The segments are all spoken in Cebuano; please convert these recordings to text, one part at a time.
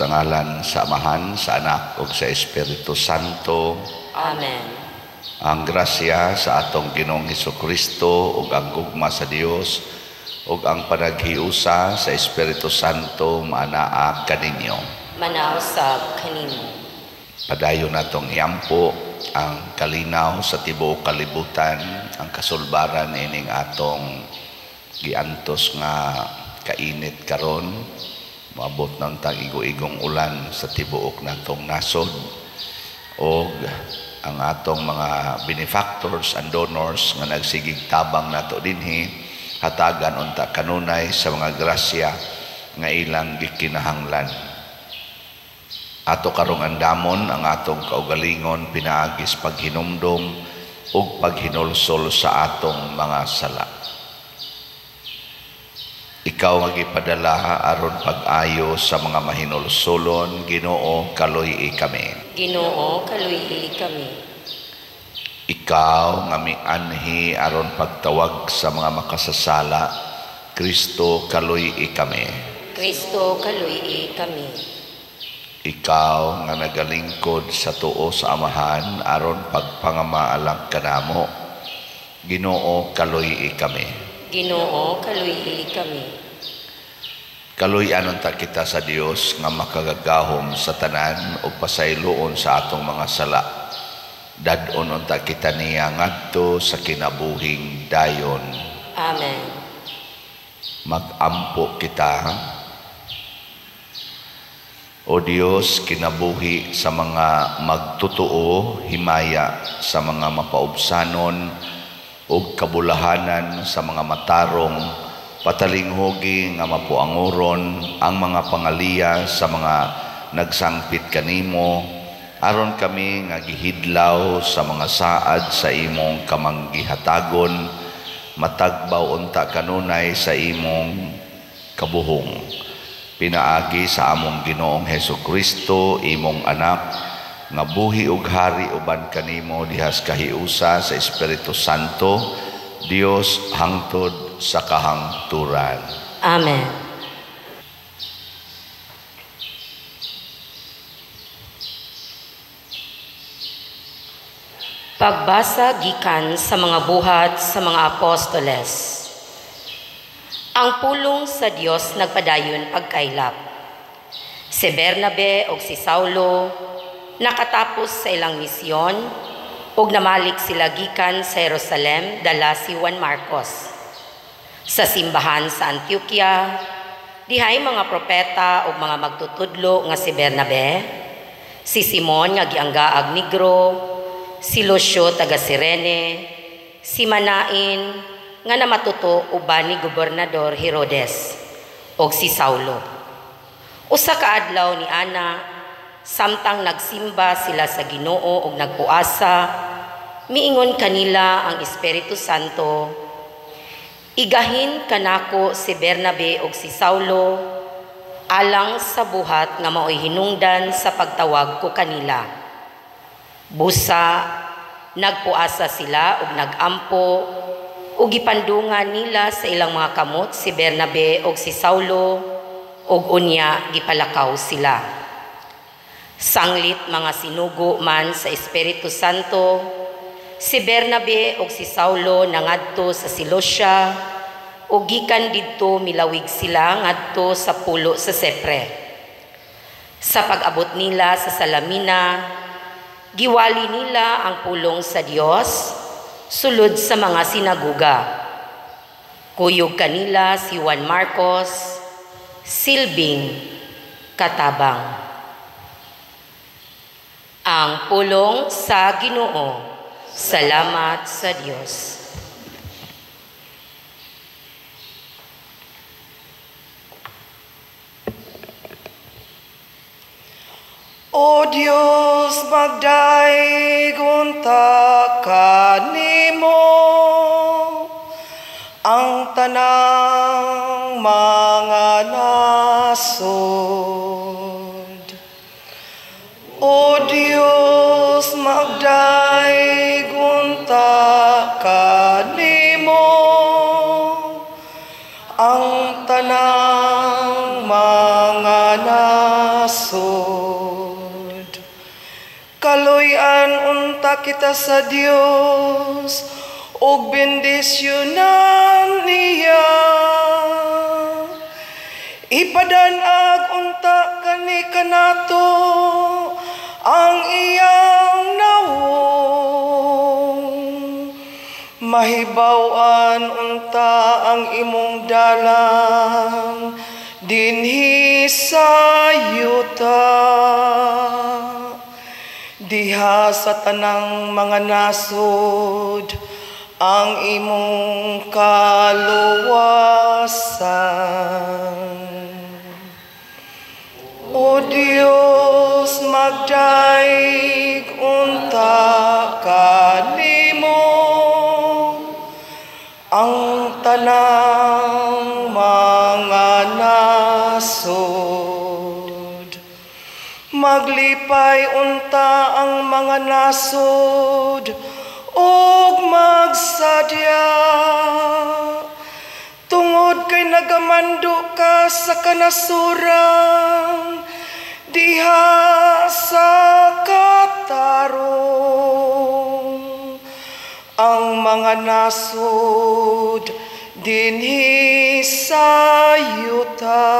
Sa ngalan sa Amahan, sa Anak ug sa Espiritu Santo. Amen. Ang grasya sa atong Ginoong Hesukristo ug ang gugma sa Dios ug ang panaghiusa sa Espiritu Santo maanaa kaninyo. Manausab kanimo. Padayon natong iampo ang kalinaw sa tibuok kalibutan, ang kasulbaran ining atong giantos nga kainit karon. Moabot na untang igo-igong ulan sa tibuok natong nasod, og ang atong mga benefactors and donors nga nagsigig tabang nato dinhi, hatagan unta kanunay sa mga grasya nga ilang gikinahanglan. Ato karong andamon ang atong kaugalingon pinaagis paghinumdom ug paghinulsol sa atong mga sala. Ikaw nga gipadala aron pag-ayo sa mga mahinulsolon, Ginoo, kaluy-i kami. Ginoo, kaluy-i kami. Ikaw nga mianhi aron pagtawag sa mga makasasala, Kristo, kaluy-i kami. Kristo, kaluy-i kami. Ikaw nga nagalingkod sa tuo sa Amahan aron pagpangamaalang kanamo, Ginoo, kaluy-i kami. Ginoo, kaluy-i kami. Kaluy-an unta kita sa Dios nga makagagahom sa tanan ug pasayloon sa atong mga sala. Dad-on unta kita niya ngadto sa kinabuhing dayon. Amen. Mag-ampo kita. O Dios, kinabuhi sa mga magtotoo, himaya sa mga mapaubsanon, ug kabulahanan sa mga matarong, patalinghugi nga mapuanguron ang mga pangaliya sa mga nagsangpit kanimo, aron kami nga gihidlaw sa mga saad sa imong kamanggihatagon, matagbaw unta kanunay sa imong kabuhong. Pinaagi sa among Ginoong Hesukristo, imong anak, nga buhi ug hari uban kanimo dihas kahiusa sa Espiritu Santo, Dios hangtod sa kahangturan. Amen. Pagbasa gikan sa mga buhat sa mga apostoles. Ang pulong sa Dios nagpadayon pagkaylap. Si Bernabe ug si Saulo nakatapos sa ilang misyon ug namalik sila gikan sa Jerusalem dala si Juan Marcos. Sa simbahan sa Antioquia, dihay mga propeta ug mga magtutudlo nga si Bernabe, si Simon nga gianggaag Negro, si Lucio taga Sirene, si Manain nga namatuto uban ni Gobernador Herodes, ug si Saulo. Usa ka adlaw ni ana, samtang nagsimba sila sa Ginoo ug nagpuasa, miingon kanila ang Espiritu Santo, igahin kanako si Bernabe ug si Saulo alang sa buhat nga maoy hinungdan sa pagtawag ko kanila. Busa nagpuasa sila ug nagampo ug gipandungan nila sa ilang mga kamot si Bernabe ug si Saulo ug unya gipalakaw sila. Sanglit mga sinugo man sa Espiritu Santo, si Bernabe ug si Saulo nangadto sa Seleucia ug gikan didto milawig sila ngadto sa pulo sa Sepre. Sa pag-abot nila sa Salamina, giwali nila ang pulong sa Dios sulod sa mga sinaguga. Kuyog kanila si Juan Marcos, silbing katabang. Ang pulong sa Ginoo. Salamat sa Dios. O Dios, magdayeg unta kanimo ang tanang mga nasod. O Dios, magdayeg unta kanimo ang tanang mga nasod. unta kita sa Dios ug bendisyonan niya. Ipadanag unta kani kanato ang iyang nawong. Mahibaw-an unta ang imong dalan dinhi sa yuta. Diha sa tanang mga nasod ang imong kaluwasan. O Dios, magdaig unta kanimo ang tanang mga nasod. Maglipay unta ang mga nasod ug magsadya, tungod kay nagamando ka sa kanasuran diha sa katarong. Ang mga nasod dinhi sa yuta,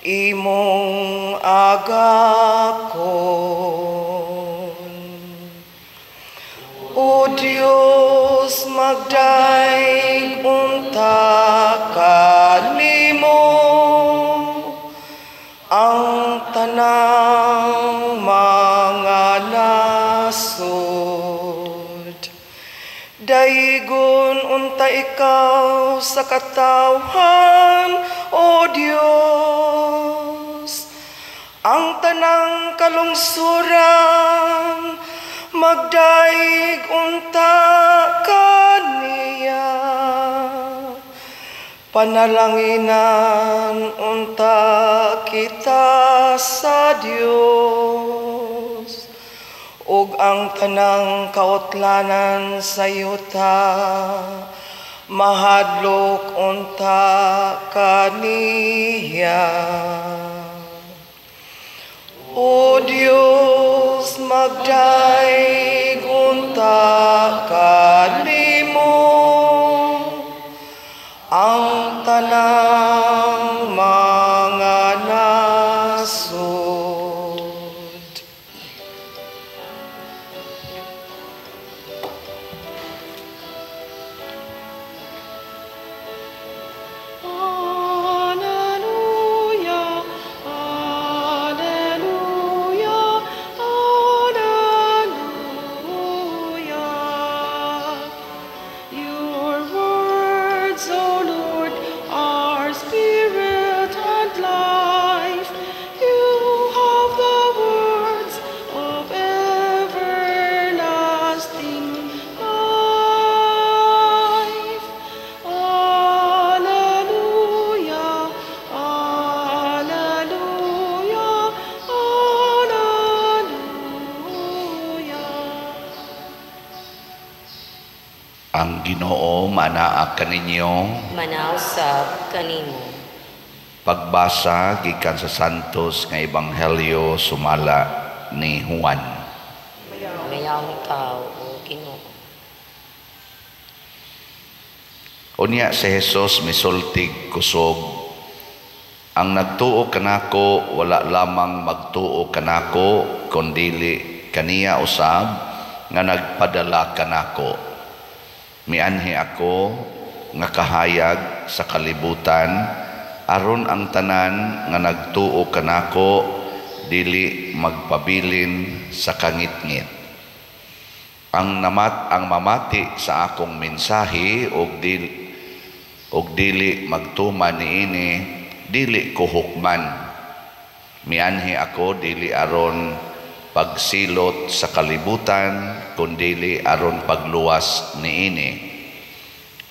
imong agakon. O Dios, magdaig unta kanimo ang tanang mga nasod. Daigon unta ikaw sa katawhan, O Dios, ang tanang kalungsuran, magdaig unta kaniya. Panalanginan unta kita sa Dios, ug ang tanang kautlanan sa yuta mahadlok unta kaniya. O Dios, magdaig unta kanimo ang tanang mga nasod. Alleluia, alleluia, alleluia. Your words, O Lord, are spirit and life. You have the words of everlasting life. Alleluia, alleluia, alleluia. Ang Ginoo manaa kaninyo. Manausab kanimo. Pagbasa gikan sa Santos nga Ebanghelyo sumala ni Juan. Mayaw ikaw, O Ginoo. Unya si Jesus misultig kusog, ang nagtuo kanako wala lamang magtuo kanako kundili kaniya usab nga nagpadala kanako. Mianhi ako nga kahayag sa kalibutan aron ang tanan nga nagtuo kanako dili magpabilin sa kangitngit. Ang mamati sa akong mensahe og dili magtuman niini dili ko hukman. Mianhi ako dili aron pagsilot sa kalibutan kundili aron pagluwas niini.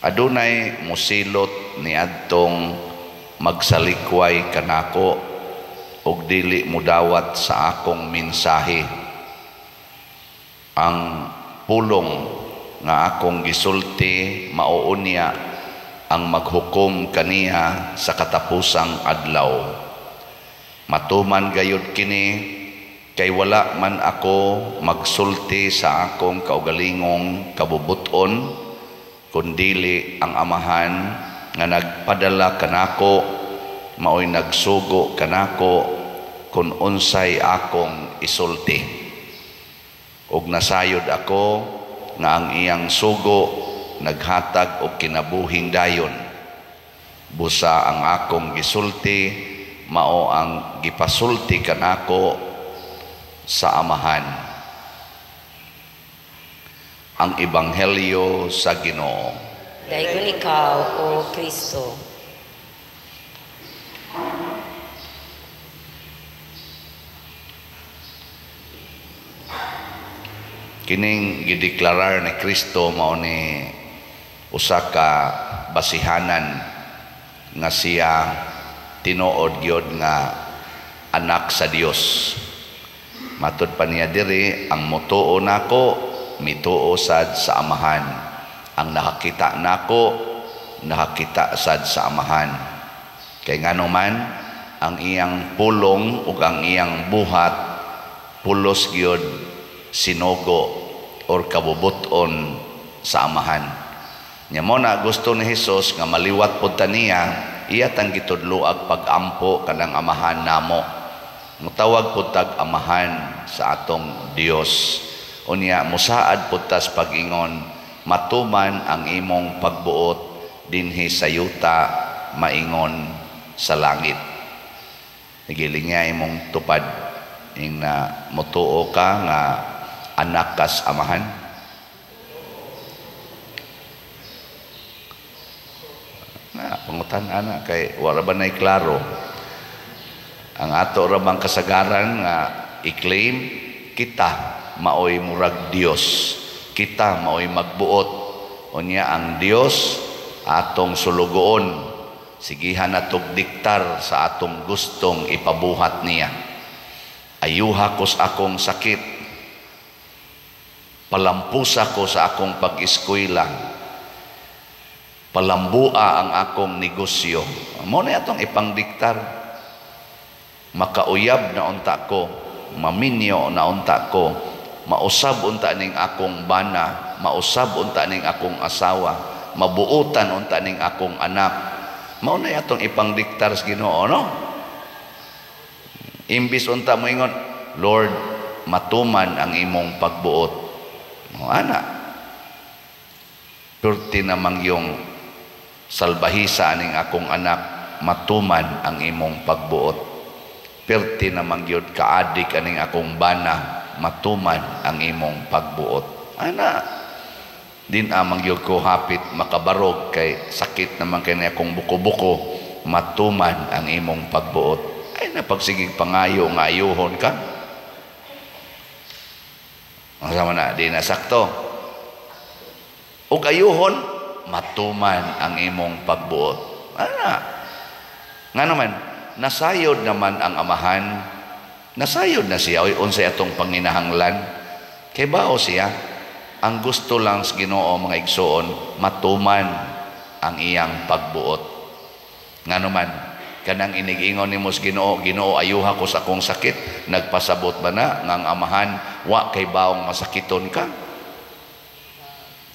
Adunay musilot niadtong magsalikway kanako ug dili mudawat sa akong mensahe. Ang pulong nga akong gisulti mao unya ang maghukom kaniya sa katapusang adlaw. Matuman gayud kini Kay wala man ako magsulti sa akong kaugalingong kabubuton, kundili ang Amahan nga nagpadala kanako maoy nagsugo kanako kun unsay akong isulti. Ug nasayod ako nga ang iyang sugo naghatag og kinabuhing dayon. Busa ang akong gisulti mao ang gipasulti kanako sa Amahan. Ang Ebanghelyo sa Ginoo. Daygon ikaw, O Kristo. Kining gideklarar ni Kristo mao ni usa ka basihanan nga siya tinuod gyud nga anak sa Dios. Matud pa niya diri, ang motuo nako mituo sad sa Amahan. Ang nakakita nako nakakita sad sa Amahan. Kay ngano man ang iyang pulong ug ang iyang buhat pulos gyud sinugo or kabubuton sa Amahan. Nya mo na gusto ni Hesus nga maliwat pud ta niya, iya tang gitudloag pag-ampo kanang Amahan namo. Mutawag pud tag Amahan sa atong Dios. Unya musaad pud tas pag-ingon, matuman ang imong pagbuot dinhi sa yuta maingon sa langit. Giling niya imong tupad ing na motuo ka nga anak kas Amahan. Na pangutan ana kay wala ba nay klaro. Ang ato ra bang kasagaran nga i-claim kita maoy murag Dios, kita maoy magbuot. Unya ang Dios atong sulugoon, sigihan natog diktar sa atong gustong ipabuhat niya. Ayuha ko sa akong sakit, palampusa ko sa akong pag-eskwela, palambua ang akong negosyo. Mao na atong ipangdiktar. Makauyab na unta ko, maminyo na unta ko, mausab unta ning akong bana, mausab unta ning akong asawa, mabuotan unta ning akong anak. Mao na atong ipangdiktar sa Ginoo, no? Imbis unta moingon, Lord, matuman ang imong pagbuot. O, ana, perti namang yung salbahisa ning akong anak, matuman ang imong pagbuot. Perti namang gyud kaadik aning akong bana, matuman ang imong pagbuot. Ana, din amang gyud ko hapit makabarog kay sakit naman kay akong buko-buko, matuman ang imong pagbuot. Ay napagsigig pangayo nga ayuhon ka. Ang sama na, di na sakto. Ug ayuhon, matuman ang imong pagbuot. Ana, nga naman, nasayod naman ang Amahan. Nasayod na siya. Oy, unsay atong panginahanglan. Kay bao siya, ang gusto lang sa Ginoo mga igsoon, matuman ang iyang pagbuot. Nga naman, kanang inigingon nimo sa Ginoo, Ginoo ayuha ko sa akong sakit, nagpasabot ba na nga ang Amahan wa kay baong masakiton ka?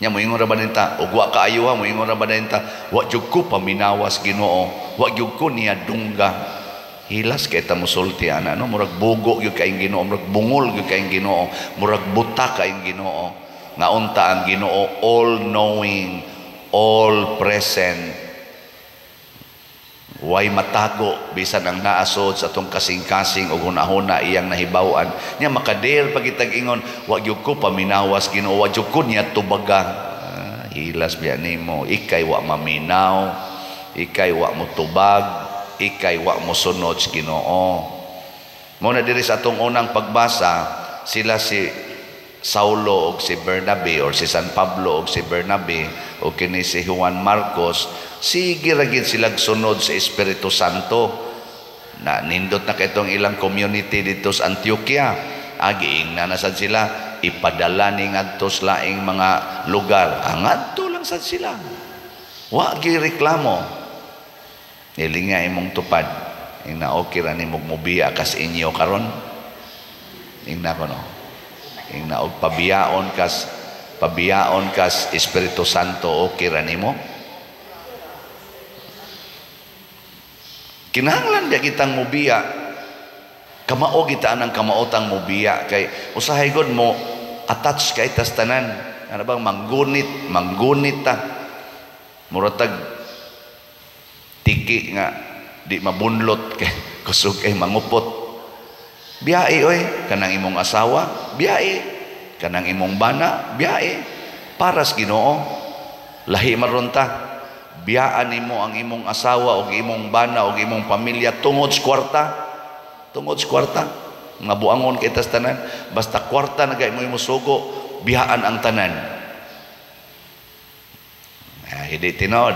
Nya moingon ra ba ninta, ug wa ka ayuha, moingon ra ba ninta, wa jud ko paminawas Ginoo, wa jud ko niya dungga. Hilas kay ta mosulti ana, no? Murag bugo gyud kaayong Ginoo, murag bungol gyud kaayong Ginoo, murag buta kaayong Ginoo. Nga unta ang Ginoo all knowing, all present. Way matago bisan ang naasod sa atong kasing-kasing og hunahuna iyang nahibaw-an. Nya makadir pagitag ingon, wa gyud ko paminawas Ginoo, wa gyud ko niya tubaga. Hilas biya nimo, ikay wa maminaw, ikay wa motubag, ikay wa mosunod sa Ginoo. Mao na diri sa atong unang pagbasa, sila si Saulo og si Bernabe or si San Pablo og si Bernabe o kini si Juan Marcos, sige ra gid silag sunod sa Espiritu Santo. Na nindot na kaitong ilang community dito sa Antioquia. Agiing na sad sila, ipadala ni ngadto sa laing mga lugar. Ngadto lang sad sila. Wa gi reklamo. Nilinga imong tupad. Ina okay ra nimo mubiya kas inyo karon. Ingna ko, no. Ingna og pabiyaon kas Espiritu Santo, okay ra nimo? Kinahanglan biya kitang mubiya. Kamao kita anang kamaotang mubiya kay usahay gud mo attach kay tas tanan. Ano bang manggunit ta. Muratag tiki nga di mabunlot kay kusog kay mangupot. Biyae oy, kanang imong asawa, biyae. Kanang imong bana, biyae. Paras Ginoo. Lahi maron ta. Biyaan nimo ang imong asawa og imong bana og imong pamilya tungod sa kwarta. Tungod sa kwarta. Nga buangon kay tas tanan, basta kwarta na gay mo imo sugo, biyaan ang tanan. Ah, hindi tinod.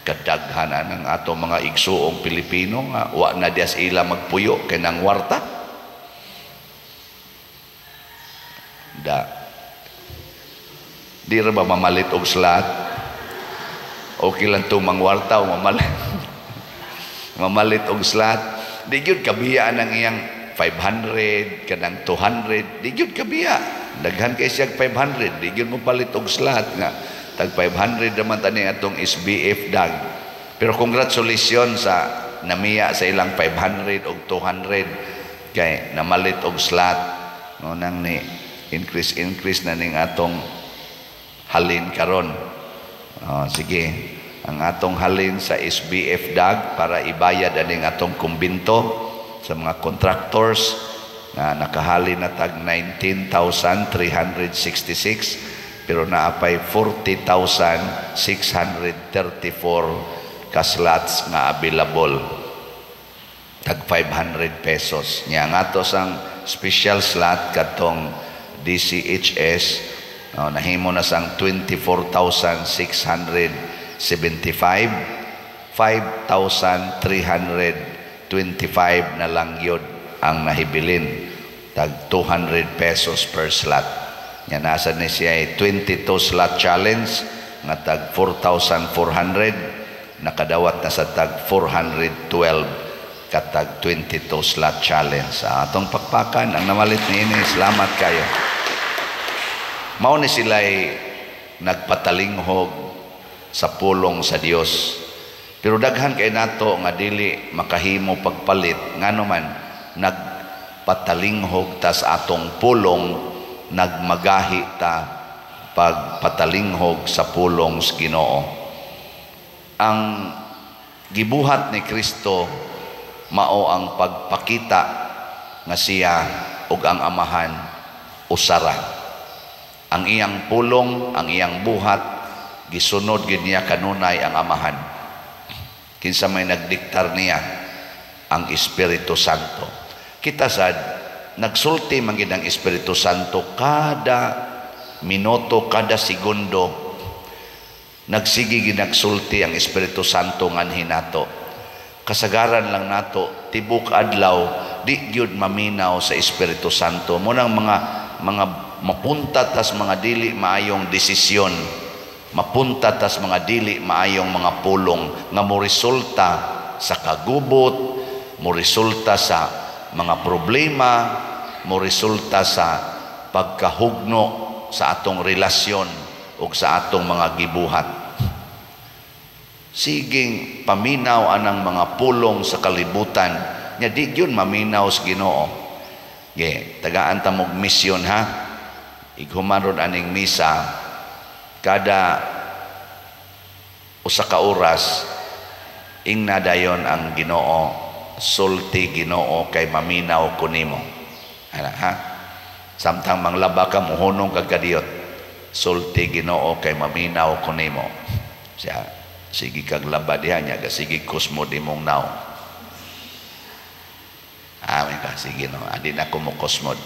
Kadaghanan ang ato mga igsuong Pilipino nga wa na dias ila magpuyo kay nang warta. Da. Di ra ba mamalit og slat? Okay lang itong mangwarta o mamalit. Mamalit og slat. Di gyud kabiya ang iyang 500, kanang 200. Di gyud kabiya. Daghan kay siyag 500. Di gyud mo palit og slat nga. Tag 500 naman tani atong SBF dag. Pero congratulations sa namiya sa ilang 500 og 200 kay namalit og slat. No nang ni increase na ning atong halin karon. Oh, sige, ang atong halin sa SBF dag para ibayad aning atong kumbinto sa mga contractors na nakahalin na tag 19,366 pero naapay 40,634 ka slots nga available, tag 500 pesos. Nya ang ato sang special slot katong DCHS, oh, nahimo na sang 24,675, 5,325 na lang yun ang nahibilin, tag 200 pesos per slot. Nga nasa ni siya 22 slot challenge nga tag 4,400, nakadawat na sa tag 412 katag 22 slot challenge. Sa atong pakpakan ang namalit niini, salamat kayo. Mao ni sila'y nagpatalinghog sa pulong sa Dios. Pero daghan kay nato nga dili makahimo pagpalit, ngano man nagpatalinghog ta sa atong pulong, nagmagahi ta pagpatalinghog sa pulong sa Ginoo. Ang gibuhat ni Kristo mao ang pagpakita nga siya ug ang Amahan usara. Ang iyang pulong, ang iyang buhat, gisunod gid niya kanunay ang Amahan. Kinsa may nagdiktar niya? Ang Espiritu Santo. Kita sad nagsulti man gid ang Espiritu Santo kada minuto, kada segundo. Nagsige gid nagsulti ang Espiritu Santo nganhi nato. Kasagaran lang nato tibok adlaw di gyud maminaw sa Espiritu Santo. Mo nang mga mapunta tas mga dili maayong desisyon, mapunta tas mga dili maayong mga pulong nga moresulta sa kagubot, moresulta sa mga problema, moresulta sa pagkahugno sa atong relasyon ug sa atong mga gibuhat. Siging paminaw anang mga pulong sa kalibutan nya di gyud maminaw sa Ginoo. Ge, tagaan ta mog misyon ha. Ighuman ron aning misa kada usa ka oras, ingna dayon ang Ginoo, sulti Ginoo kay maminaw ko nimo. Ana ha. Samtang manglaba ka mohunong kag kadiyot, sulti Ginoo kay maminaw ko nimo. Siya sige kag laba diha nya sige kusmo dimong naong. Amen ka sige no, adi na ko mo kusmod.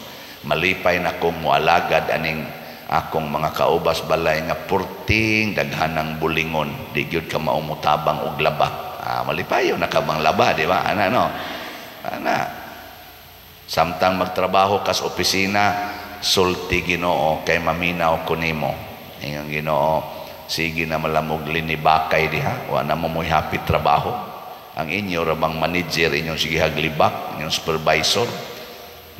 Malipay na kong mualagad aning akong mga kaubas balay nga purting daghanang bulingon, di gyud ka maumutabang og laba. Ah, malipayo na ka bang laba, di ba? Ana no. Ana. Samtang magtrabaho kas opisina, sulti Ginoo kay maminaw ko nimo. Ingon Ginoo, sige na malamog linibakay diha, wa na mo mo'y happy trabaho. Ang inyo ra bang manager inyong sige haglibak, inyong supervisor.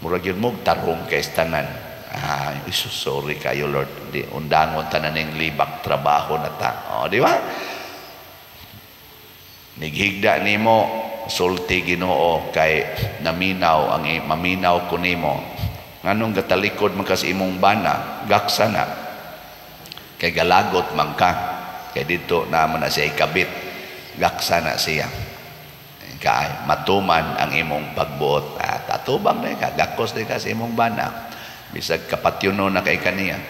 Murag yun mo tarong kay tanan. Ah, isu, sorry kayo, Lord. Di undangon tanan ning libak, trabaho na ta. O, di ba? Nighigda nimo, sulti Ginoo kay naminaw ang maminaw ko nimo. Nganong gatalikod man ka sa imong bana, gaksa na. Kay galagot man ka. Kay dito naman na siya ikabit. Gaksa na siya. Kay matuman ang imong pagbuot. At atubang na ka, gakos na ka sa imong bana. Bisag kapatyuno na kay kaniya.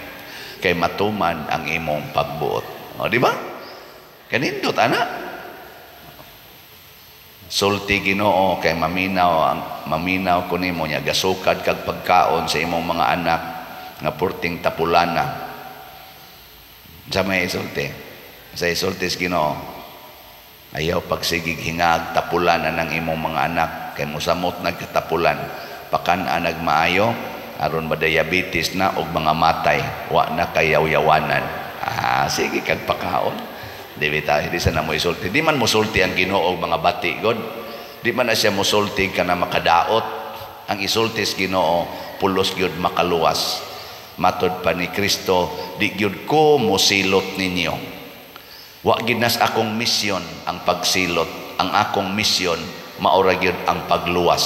Kay matuman ang imong pagbuot. O, di ba? Kanindot, ana. Sulti Ginoo kay maminaw ang maminaw ko nimo nya, gasukad kag pagkaon sa imong mga anak nga purting tapulana. Sa may isulti. Sa isulti sa Ginoo. Ayaw pagsigig hingag tapulana ng imong mga anak kay mosamot nagkatapulan. Pakan-a nagmaayo aron madiabetes na og mga matay, wa na kayaw-yawanan. Ah, sige kag pakaon. Di ba di sa na mo isulti. Di man mosulti ang Ginoo og mga bati god. Di man na siya mosulti ka na makadaot. Ang isulti sa Ginoo pulos gyud makaluwas. Matod pa ni Kristo, di gyud ko mosilot ninyo. Wa gyud nas akong misyon ang pagsilot. Ang akong misyon maura gyud ang pagluwas.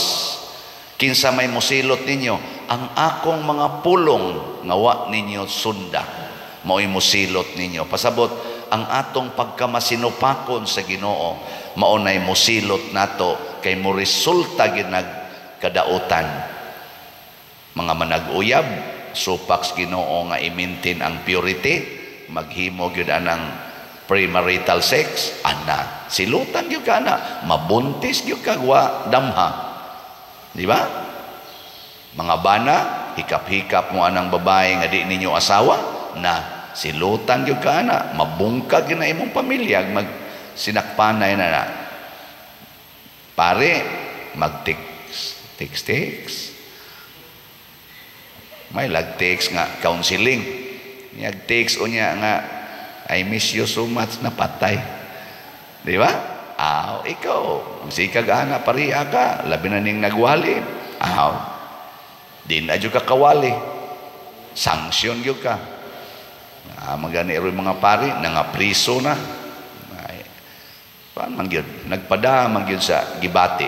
Kinsa may mosilot ninyo, ang akong mga pulong nga wa ninyo sunda, mao'y mosilot ninyo. Pasabot, ang atong pagkamasinupakon sa Ginoo mao nay mosilot nato kay mo resulta gyud nagkadautan. Mga manag-uyab, supak sa Ginoo nga i-maintain ang purity, maghimo gyud anang premarital sex, ana, silutan gyud ka ana, mabuntis gyud ka wa damha. Di ba? Mga bana, hikap-hikap mo anang babae nga di ninyo asawa, na silutan gyud ka ana, mabungkag gyud na imong pamilya, mag sinakpanay na na. Pare, mag-text, text, text. May lag-text nga counseling. Niyag text o niya nga, "I miss you so much," na patay. Di ba? Aw, ikaw, sikag ana, pariya ka, labi na ning nagwali. Aw, di na ka kawali. Sanksyon gyud ka. Ah, magani ro mga pari, nangapriso na. Ay, paan man gyud? Nagpada man gyud sa gibati.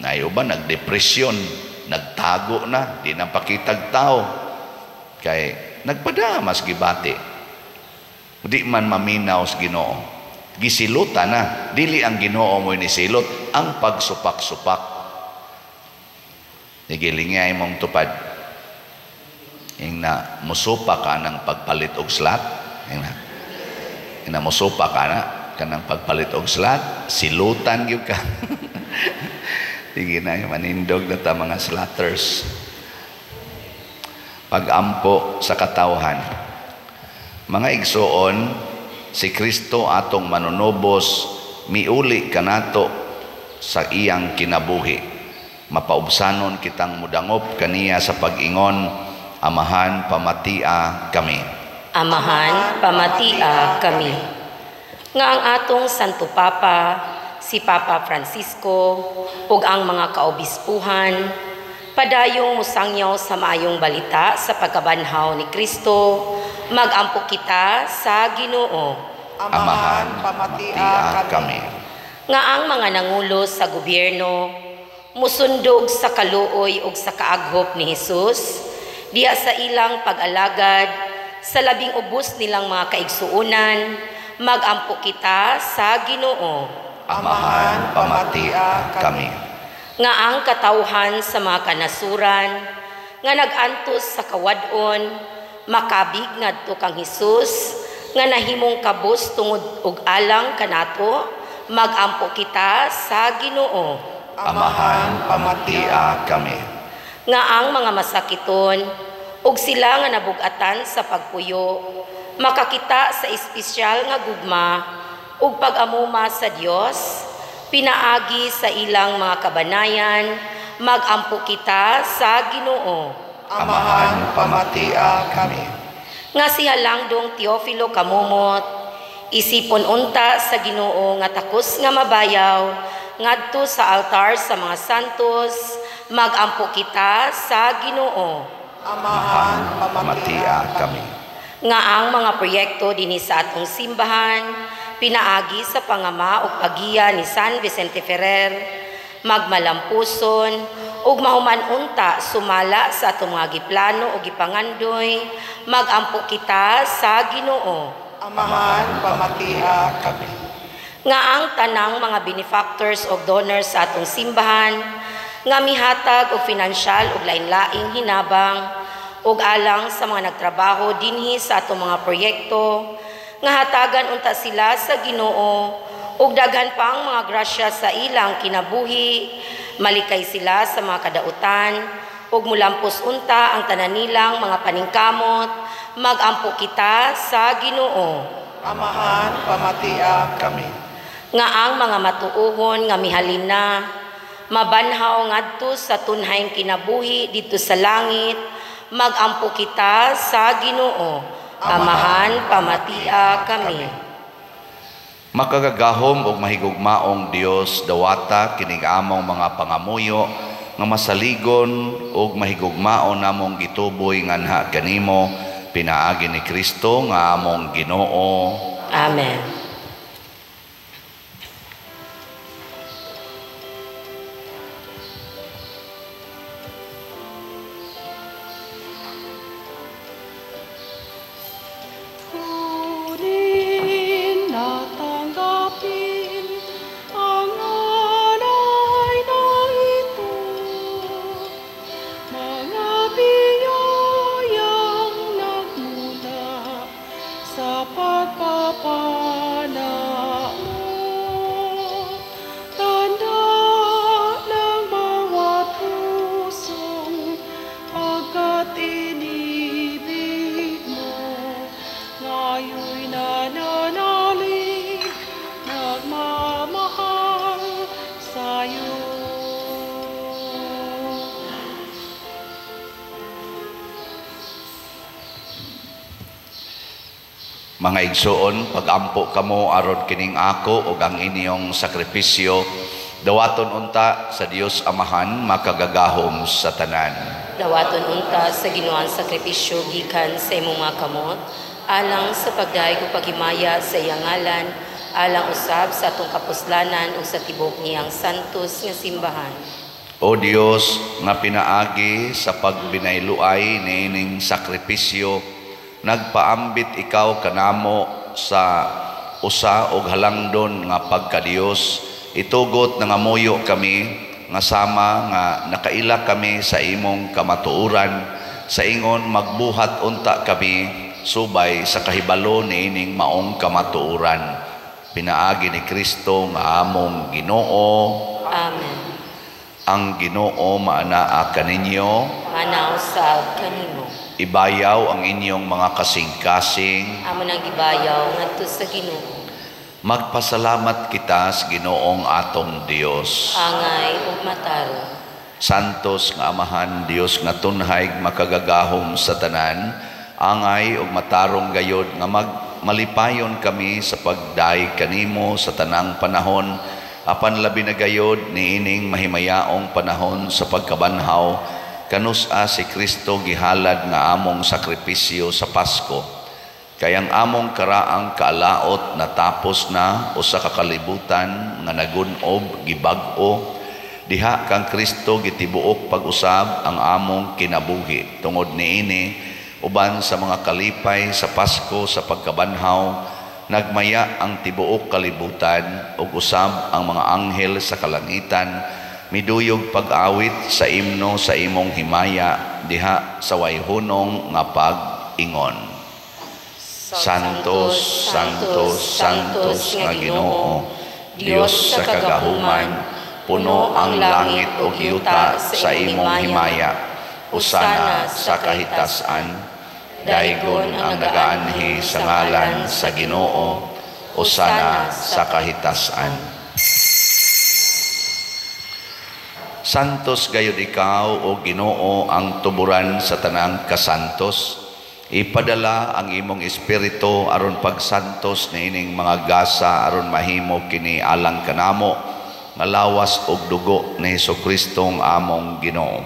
Nayo ba, nagdepresyon, nagtago na, di na pakitag tao. Kay nagpada mas gibati. Di man maminaw sa Ginoo. Gisilutan na, dili ang Ginoo mo nisilot, ang pagsupak-supak. Nigilingay mong tupad. Ing na musupa ka ng pagpalit og slat. Ing na musupa ka na kanang pagpalit og slat, silutan gyud ka. Sige na, manindog na ta mga slatters. Pagampo sa katawhan. Mga igsuon, si Kristo atong manunubos miuli kanato sa iyang kinabuhi. Mapaubsanon kitang mudangop kaniya sa pag-ingon, "Amahan, pamatia kami." Amahan, pamatia kami. Nga ang atong Santo Papa, si Papa Francisco, ug ang mga kaobispuhan, padayong musangyaw sa maayong balita sa pagkabanhaw ni Kristo, magampo kita sa Ginoo. Amahan, pamatia kami. Nga ang mga nangulo sa gobyerno musundog sa kaluoy ug sa kaaghop ni Hesus diha sa ilang pag-alagad sa labing ubos nilang mga kaigsuonan, magampo kita sa Ginoo. Amahan, pamatia kami. Nga ang katawhan sa mga kanasuran nga nag-antos sa kawad-on makabig ngadto kang Hesus nga nahimong kabus tungod og alang kanato, magampo kita sa Ginoo. Amahan, pamatia kami. Nga ang mga masakiton ug sila nga nabugatan sa pagpuyo makakita sa espesyal nga gugma ug pag-amuma sa Dios pinaagi sa ilang mga kabanayan, magampo kita sa Ginoo. Amahan, pamatia kami. Nga si Halangdong Teofilo Camomot isipon unta sa Ginoo nga takos nga mabayaw ngadto sa altar sa mga santos, magampo kita sa Ginoo. Amahan, Pamatia kami. Nga ang mga proyekto dinhi sa atong simbahan, pinaagi sa pangama ug paggiya ni San Vicente Ferrer, magmalampuson ug mahuman unta sumala sa atong mga giplano ug gipangandoy, magampo kita sa Ginoo. Amahan, pamatia kami. Nga ang tanang mga benefactors o donors sa atong simbahan nga mihatag og finansyal ug lain-laing hinabang ug alang sa mga nagtrabaho dinhi sa atong mga proyekto, nga hatagan unta sila sa Ginoo ug daghan pang mga grasya sa ilang kinabuhi, malikay sila sa mga kadautan ug mulampos unta ang tanan nilang mga paningkamot, magampo kita sa Ginoo. Amahan, pamatia kami. Nga ang mga matuohon nga mihalin na mabanhaw ngadto sa tunhayng kinabuhi didto sa langit, magampo kita sa Ginoo. Amahan, pamatia kami. Makagagahom ug mahigugmaong Dios, dawata kining among mga pangamuyo nga masaligon ug mahigugmaon namong gituboy nganha kanimo, pinaagi ni Kristo nga among Ginoo. Amen. Kunin at tanggapin ang alay na ito, mga biyayang nagmula sa pagpapala mo. Tanda ng bawat pusong pagkat inibig mo, ngayon'y nananalig, nagmamahal sa'yo. Mga igsoon, pagampo kamo aron kining ako ug ang inyong sakripisyo, dawaton unta sa Dios Amahan makagagahom sa tanan. Dawaton unta sa Ginoo ang sakripisyo gikan sa imong mga kamot, alang sa pagdayeg ug paghimaya sa iyang ngalan, alang usab sa atong kapuslanan ug sa tibuok niyang santos nga simbahan. O Dios, nga pinaagi sa pagbinayluay niining sakripisyo, nagpaambit ikaw kanamo sa usa og halangdon nga pagkadiyos, itugot nangamuyo kami nga sama nga nakaila kami sa imong kamatuoran, sa ingon magbuhat unta kami subay sa kahibalo niining maong kamatuoran. Pinaagi ni Kristo nga among Ginoo. Amen. Ang Ginoo maanaa kaninyo. Manaw sa kanimo. Ibayaw ang inyong mga kasing-kasing. Amo nang gibayaw ngadto sa Ginoo. Magpasalamat kita sa Ginoong atong Dios. Angay ug matarong. Santos nga Amahan, Dios nga tunhay makagagahom sa tanan, angay ug matarong gayod nga magmalipayon kami sa pagdayeg kanimo sa tanang panahon, apan labi na gayod niining mahimayaong panahon sa pagkabanhaw, kanus-a si Kristo gihalad nga among sakripisyo sa Pasko. Kayang among karaang kaalaot natapos na usa ka kalibutan nga nagun-ob gibag-o, diha kang Kristo gitibuok pag-usab ang among kinabuhi. Tungod niini, uban sa mga kalipay sa Pasko sa pagkabanhaw, nagmaya ang tibuok kalibutan ug usab ang mga anghel sa kalangitan, miduyog pag-awit sa imno sa imong himaya diha sa wayhunong nga pag-ingon. Santos, Santos, Santos nga Ginoo, Dios sa kagahuman, puno ang langit ug yuta sa imong himaya. Usana sa kahitasan, daygon ang nagaanhi sa ngalan sa Ginoo, usana sa kahitasan. Santos gayud ikaw, o Ginoo, ang tuburan sa tanang kasantos. Ipadala ang imong espiritu aron pagsantos niining mga gasa aron mahimo kini alang kanamo nga lawas ug dugo ni Hesukristo ang among Ginoo.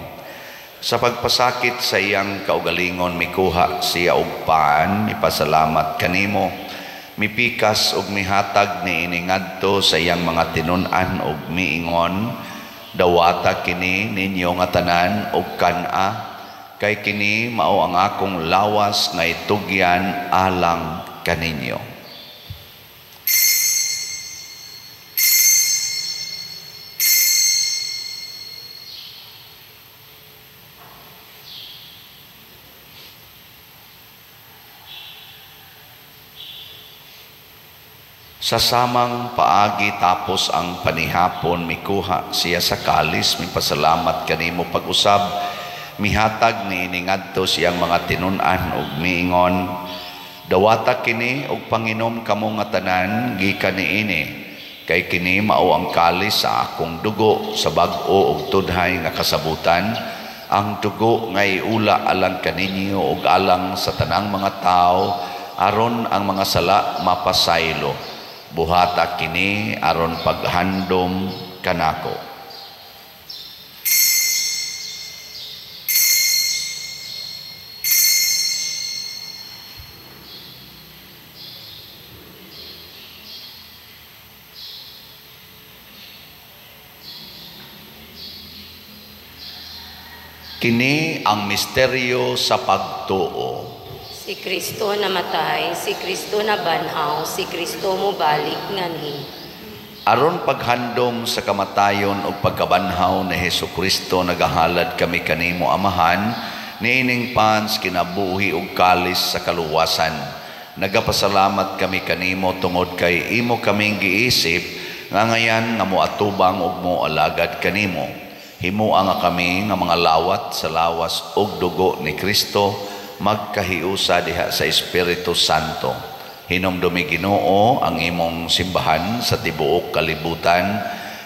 Sa pagpasakit sa iyang kaugalingon, mikuha siya og paan, mipasalamat kanimo, mipikas ug mihatag niini ngadto sa iyang mga tinun-an ug miingon, dawata kini ninyo nga tanan ug kan-a, kay kini mao ang akong lawas nga itugyan alang kaninyo. Sa samang paagi tapos ang panihapon, mikuha siya sa kalis, mipasalamat kanimo pag-usab, mihatag niini ngadto siyang mga tinun-an ug miingon, dawata kini og panginom kamo nga tanan gikan niini, kay kini mao ang kalis sa akong dugo sa bag-o ug tudhay nga kasabutan, ang dugo nga iula alang kaninyo ug alang sa tanang mga tawo aron ang mga sala mapasaylo. Buhata kini aron paghandom kanako. Kini ang misteryo sa pagtuo. Si Kristo namatay, si Kristo nabanhaw, si Kristo mobalik nganhi. Aron paghandom sa kamatayon ug pagkabanhaw ni Hesukristo, nagahalad kami kanimo Amahan, niining pans kinabuhi ug kalis sa kaluwasan. Nagapasalamat kami kanimo tungod kay imo kaming giisip nga ngayan nga moatubang ug moalagad kanimo. Himoa nga kami nga mga lawat sa lawas ug dugo ni Kristo, magkahiusa diha sa Espiritu Santo. Hinumdumi Ginoo ang imong simbahan sa tibuok kalibutan.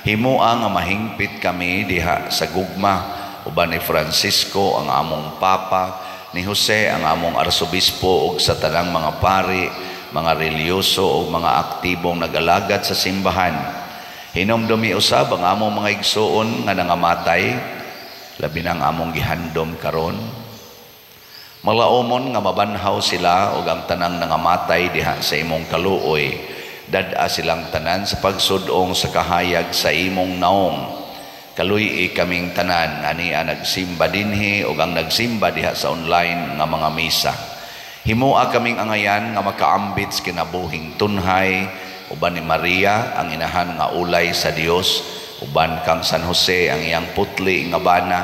Himoa nga mahingpit kami diha sa gugma uban ni Francisco ang among Papa, ni Jose ang among Arsobispo ug sa tanang mga pari, mga relihiyoso ug mga aktibong nagalagad sa simbahan. Hinumdumi usab ang among mga igsuon nga nangamatay, labi na ang among gihandom karon. Malaomon nga mabanhaw sila ug ang tanang nangamatay diha sa imong kaluoy. Dad-a silang tanan sa pagsudong sa kahayag sa imong naong. Kaluy-i kaming tanan ania nagsimba dinhi ug ang nagsimba diha sa online nga mga misa. Himoa kaming angayan nga makaambit sa kinabuhing tunhay uban ni Maria ang inahan nga ulay sa Dios, uban kang San Jose ang iyang putli nga bana,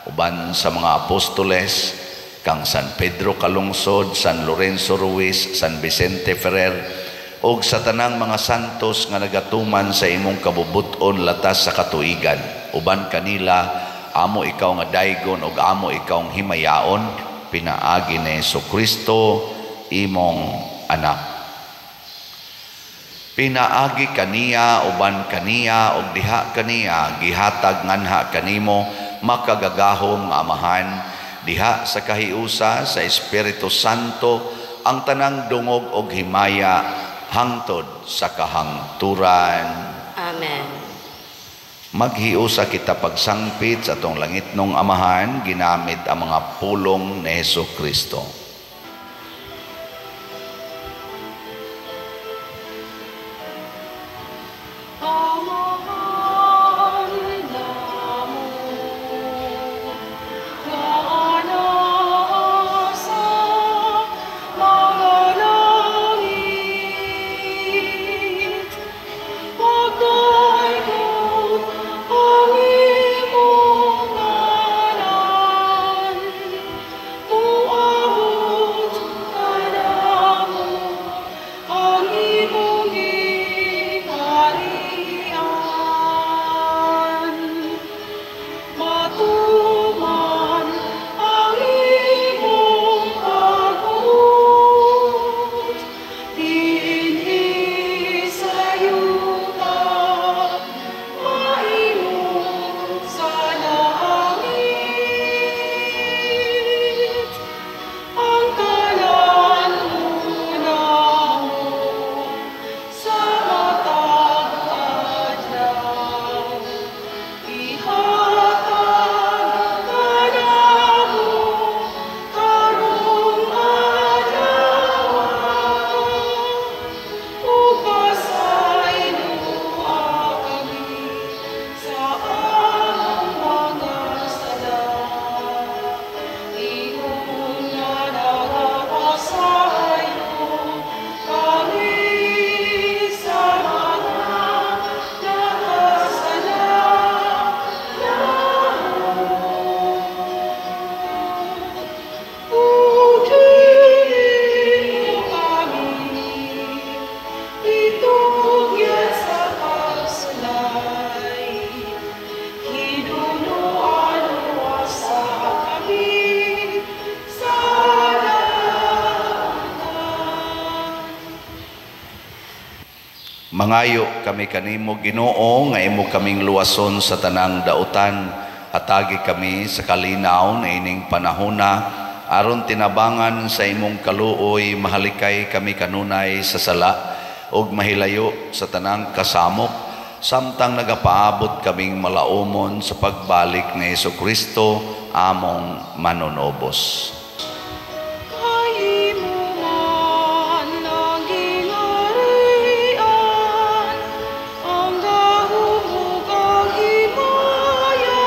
uban sa mga apostoles, kang San Pedro Calungsod, San Lorenzo Ruiz, San Vicente Ferrer, og sa tanang mga santos nga nagatuman sa imong kabubut-on latas sa katuigan. Uban kanila, amo ikaw nga daygon og amo ikaw ang himayaon, pinaagi ni Hesukristo imong anak. Pinaagi kaniya, uban kaniya, og diha kaniya, gihatag nganha kanimo, makagagahom nga Amahan, diha sa kahiusa sa Espiritu Santo ang tanang dungog og himaya hangtod sa kahangturan. Amen. Maghiusa kita pagsangpit sa atong langitnong Amahan ginamit ang mga pulong ni Hesukristo. Mangayo kami kanimo, Ginoo, nga imo kaming luwason sa tanang dautan. Hatagi kami sa kalinaw na ining panahona, aron tinabangan sa imong kaluoy, mahalikay kami kanunay sa sala ug mahilayo sa tanang kasamok, samtang nagapaabot kaming malaumon sa pagbalik ni Hesukristo among manunobos. Kay imo man ang gingharian, ang gahom ug ang himaya,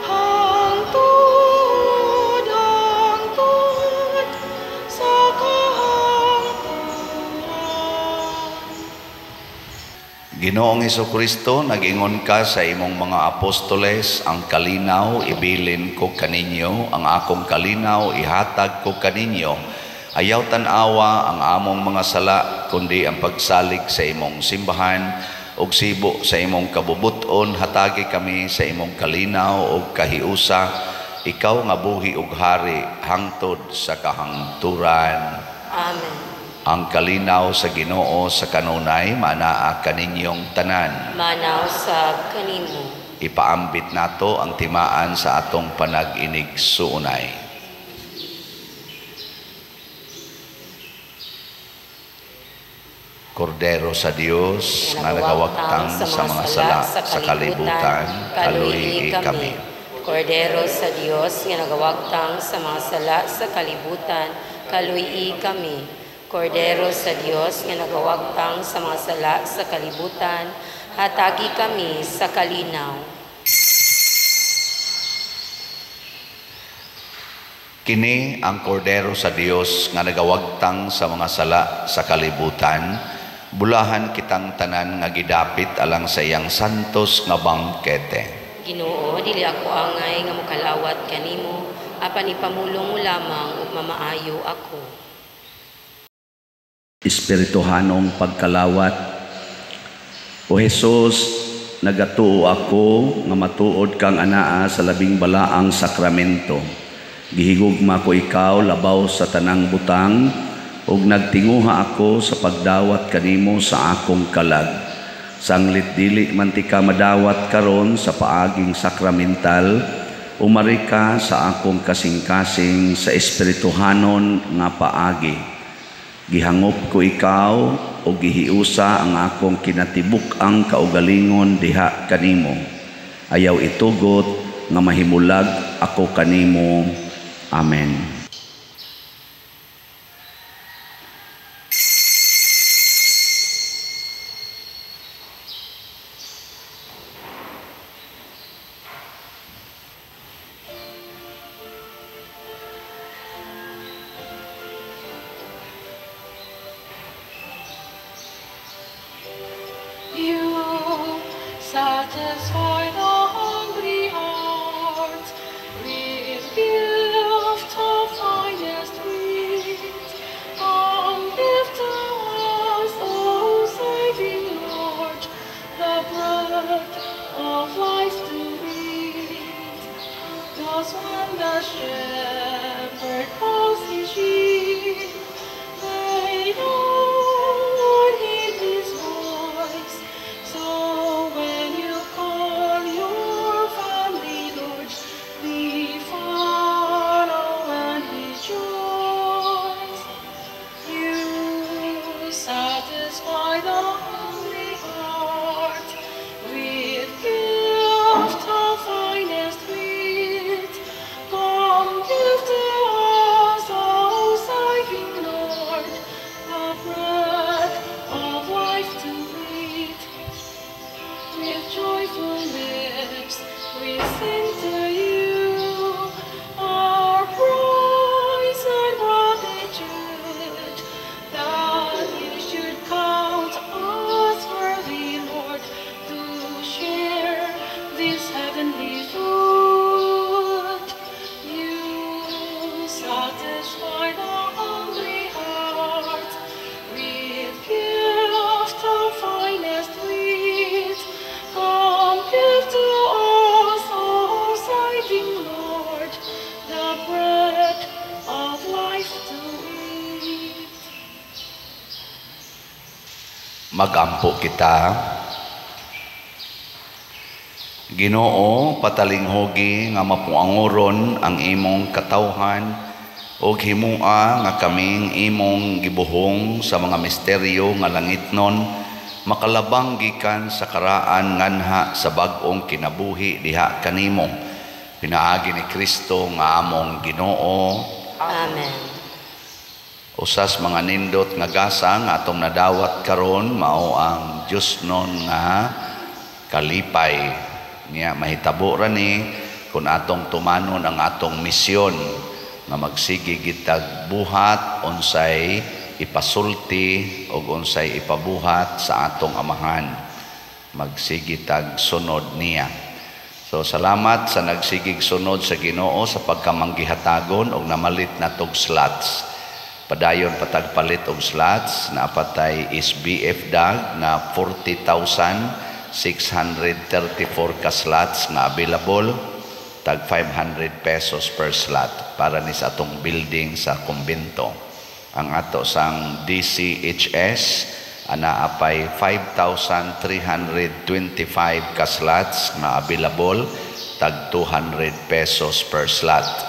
hangtod, hangtod sa kahangturan. Ginoong Hesukristo, nag-ingon ka sa imong mga apostoles, ang kalinaw ibilin ko kaninyo, ang akong kalinaw ihatag ko kaninyo. Ayaw tan-awa ang among mga sala, kundi ang pagsalig sa imong simbahan ug sibo sa imong kabubut-on, hatagi kami sa imong kalinaw ug kahiusa. Ikaw nga buhi ug hari hangtod sa kahangturan. Amen. Ang kalinaw sa Ginoo sa kanunay manaa kaninyong tanan. Manaw sab kanimo. Ipaambit nato ang timaan sa atong panag-inig suunay. Kordero sa Dios nga nagawagtang sa mga sala sa kalibutan, kaluyi kami. Kordero sa Dios nga nagawagtang sa mga sala sa kalibutan, kaluyi kami. Kordero sa Dios nga nagawagtang sa mga sala sa kalibutan, hatagi kami sa kalinaw. Kini ang kordero sa Dios nga nagawagtang sa mga sala sa kalibutan, bulahan kitang tanan nga gidapit alang sa iyang santos nga bangkete. Ginoo, dili ako angay nga mokalawat kanimo, apan ipamulong mo lamang ug mamaayo ako. Espirituhanong pagkalawat. O Hesus, nagatuo ako nga matuod kang anaa sa labing balaang sakramento. Gihigugma ko ikaw labaw sa tanang butang, ug nagtinguha ako sa pagdawat kanimo sa akong kalag. Sanglit dili man ti ka madawat karon sa paaging sakramental, umari ka sa akong kasing-kasing sa espirituhanon nga paagi. Gihangop ko ikaw o gihiusa ang akong kinatibuk-ang kaugalingon diha kanimo. Ayaw itugot nga mahimulag ako kanimo. Amen. You satisfy the hungry heart with gift of finest wheat. Come give to us, O saving Lord, the bread of life to eat. Thus when the shepherd calls his sheep, they know and heed his voice. So when you call your family, Lord, we follow and rejoice. You satisfy the hungry heart with gift of finest wheat. Come give to us, O saving Lord, the bread of life to eat. With joyful lips we sing to you our praise and gratitude, that you should count us worthy, Lord, to share this heavenly food. You satisfy the hungry heart with gift of finest wheat. Come give to us, O saving Lord, the bread of life to eat. Magampo kita. Ginoo, patalinghugi nga mapuangoron ang imong katawhan ug himua nga kaming imong gibuhong sa mga misteryo nga langitnon makalabang gikan sa karaan nganha sa bag-ong kinabuhi diha kanimo, pinaagi ni Kristo nga among Ginoo. Amen. Usas mga nindot nga gasa nga atong nadawat karon mao ang Diosnon nga kalipay. Niya mahitabo ra ni kung atong tumanon ang atong misyon nga magsige gitag buhat unsay ipasulti og unsay ipabuhat sa atong Amahan, magsige tag sunod niya. So salamat sa nagsigig sunod sa Ginoo sa pagkamanggihatagon og namalit na tog slots. Padayon patagpalit og slots. Napatay SBF dag na 40,634 ka slots nga available, tag 500 pesos per slot para ni sa atong building sa kumbento. Ang ato sang DCHS ana apay 5,325 ka slots nga available, tag 200 pesos per slot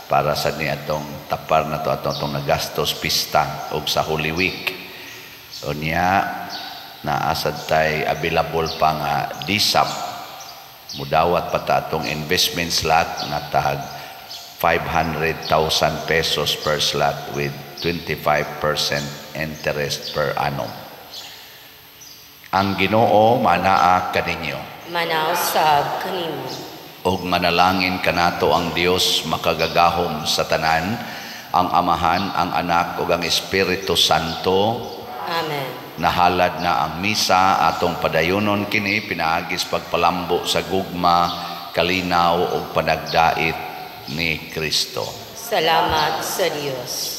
para sa ni atong tapar na to atong nagastos pista og sa Holy Week. Unya naasad tay available pa nga DSAP, mudawat pa ta atong investment slot nga tag 500,000 pesos per slot with 25% interest per annum. Ang Ginoo manaa kaninyo. Manausab kanimo. Og manalangin kanato ang Dios makagagahom sa tanan, ang Amahan, ang Anak ug ang Espiritu Santo. Amen. Nahalad na ang misa, atong padayonon kini pinaagis pagpalambo sa gugma, kalinaw ug panagdait ni Kristo. Salamat sa Dios.